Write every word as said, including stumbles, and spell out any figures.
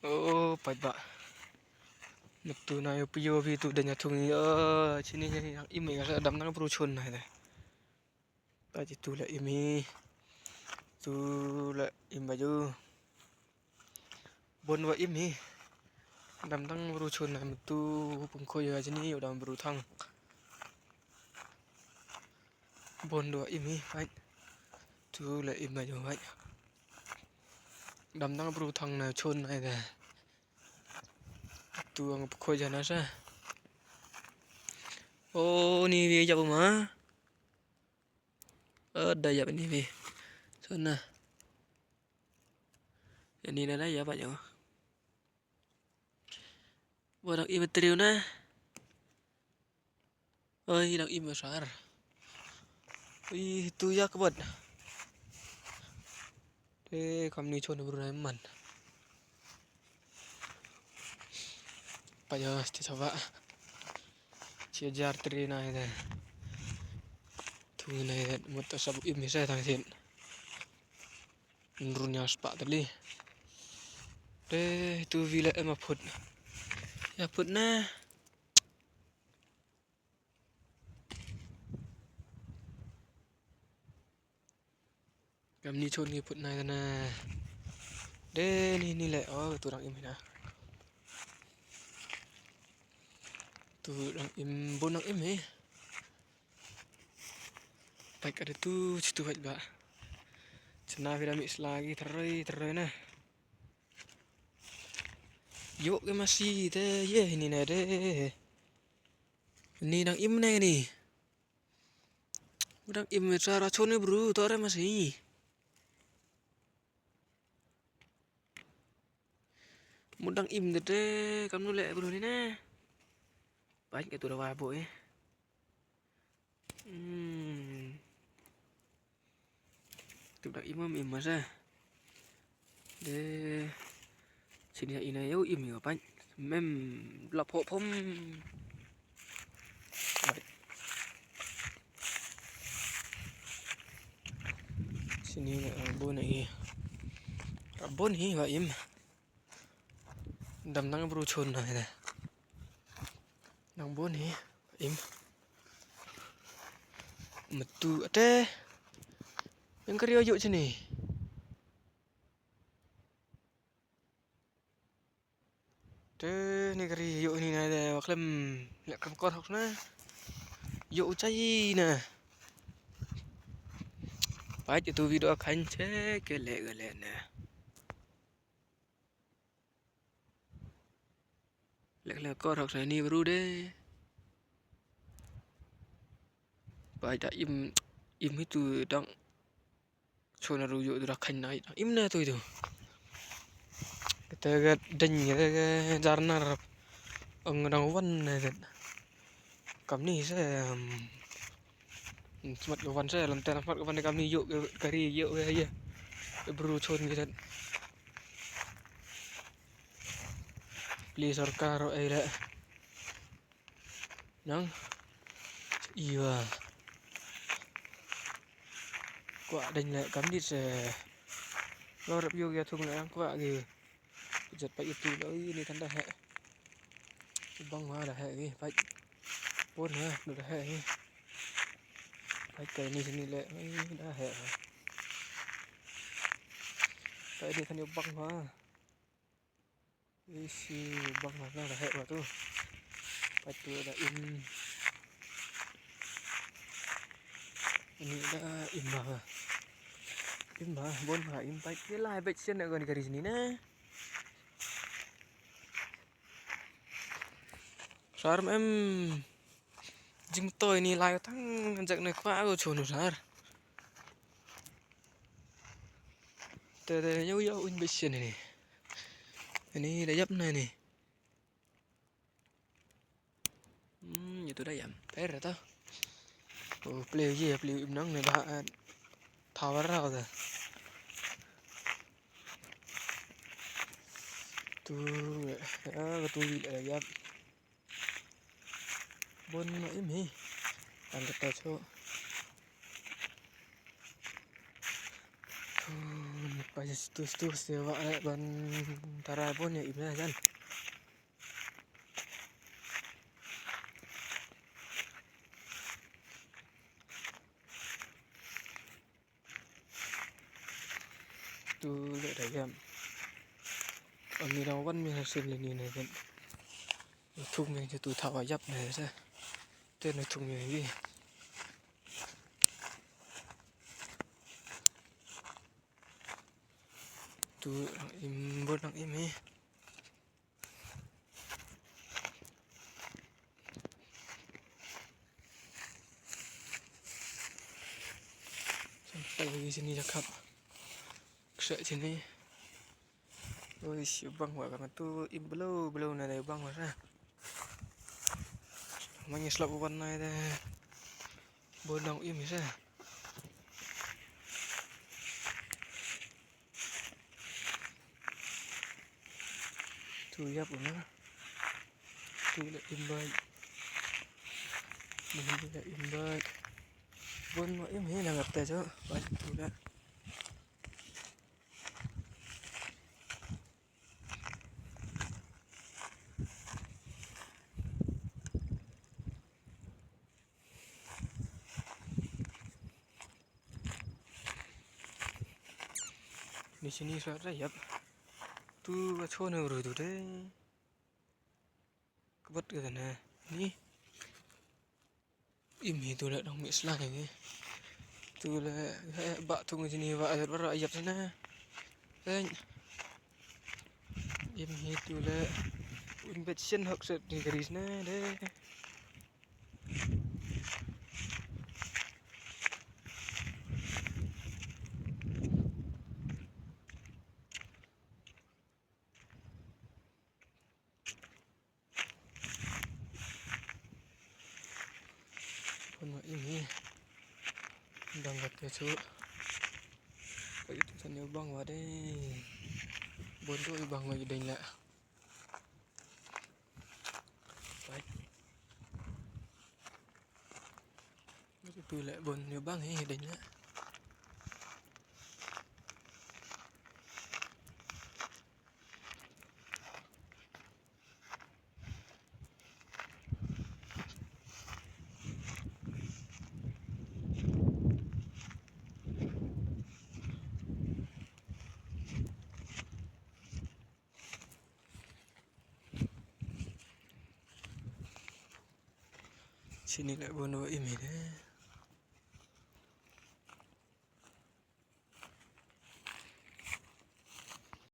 Oh, pait ba. Nap tu na yo pio vi tu danya thung yo. Chini yang imi ka dam nang bru chun na de. Pait tu la imi. Tu la im ba ju. Bon wa imi. Dam dang bru chun na tu pung kho ya chini yo dam bru thang. Bon dua imi, hai. Tu la imi jo, hai. Dam dang bru thang na chun na de. Tu ang pkho jana sa. Oh, ni vi jap ma. Oh, da jap ni vi. So na. Ni na da jap jo. Bo dang im triu na. Oi, dang im sar. Oi, tu ya kebot. Te kam ni chon bru na man. Pa ya, sti saba. Chi jar tri na ida. Tu na ida, mut sab im sa tang sin. Nrun ya spa tali. Te tu vila em aput. Ya put na. Kam ni chon ngi put na na. De ni ni le, oh, tu dang im na. Tu dang im, bon dang im hi. Pait ka de tu, chitu pait ba. Chena vira mi sla gi tharoi, tharoi na. Yo ke masi te ye ni na de. Ni dang im ne ni. Dang im sa ra chon ni bru to re masi. Mut dang im de te kam nu le bru ni ne. Pait ke tu da wa bo eh. Hmm. Tu dang im im masa. De. Sini ya ina yo im yo pait. Mem la pho phom. Sini na, ah, bon hi. Ah, bon hi wa im. Dam nang bru chon na hi. Nang bon hi. Im. Metu ate. Yang kari yo chini. Te ni kari yo ni na de wa klem. Lek kam kor hok na. Yo chai na. Pait tu video khan che ke le ke le na. Lek lek kor hok sa ni bru de. Pait da im, im hi tu dang. Chon na ru yo tu da khan na im na tu tu. Kata ga dang kata ga jar na rap. Ang dang wan na gat. Kam ni sa, um, smat ka wan sa, lam tan smat ka wan kam ni yo kari yo ya. Bru chon ki tat. Pli sorkar ro ai la. Nang. Iya. Kwa dang la kam ni sa. Lo rap yo ya thung la yang kwa gi. Jat pait itu la, oi, ni than da heh. Bang ha da heh ni, pait. Pon ha, da heh ni. Pait kai ni sini le, oi, da heh. Pait ni than yo bang ha. Isi bang ha da heh ba tu. Pait tu da im. Ini da im ba. Im ba, bon ba, im pait. Ye lai bait sien na gani kari sini na. Sar em jing toi ni lai tang jak ne kwa go chonu sar. Te te yo yo un besen ni. Ni da yap na ni. Hmm, itu da yam. Per ta. Oh, play ye, play im nang ne da. Thawar ra da. Tu, ah, tu da yap. Bon ma im hi. Tang kata cho. Thun Ba stu stu se wa le ban tara bon ya im na jan. Tu le da yam. Ani dang wan mi hasil ini ne kan. Thung mi tu thawa yap ne sa. Te ne thung mi ni. Tu im bor nang im hi. Sampai lagi sini cakap. Kesak sini. Oi, si bang wa kan tu im belau belau na dai bang wa sa. Mangi slap wan na dai. Bor nang im sa. Tu yap na. Tu le im bait. Ni le im bait. Bon ma im hi na ngap ta jo. Bait tu le. Ni sini suara yap. Tu ka chon ru tu de. Ka bot ka na. Ni. Im hi tu le dang mi slang hi. Tu le, eh, ba tu ngi sini ba, eh, ba yap sana. Eh. Im hi tu le. Im bet sen hok set ni garis na de. Pun ma ini. Dang kata su. Kau itu sana bang wa dei. Bondo bang wa dei la. Baik. Itu le bon yu bang hi dei la. Sini le bon wa im hi de.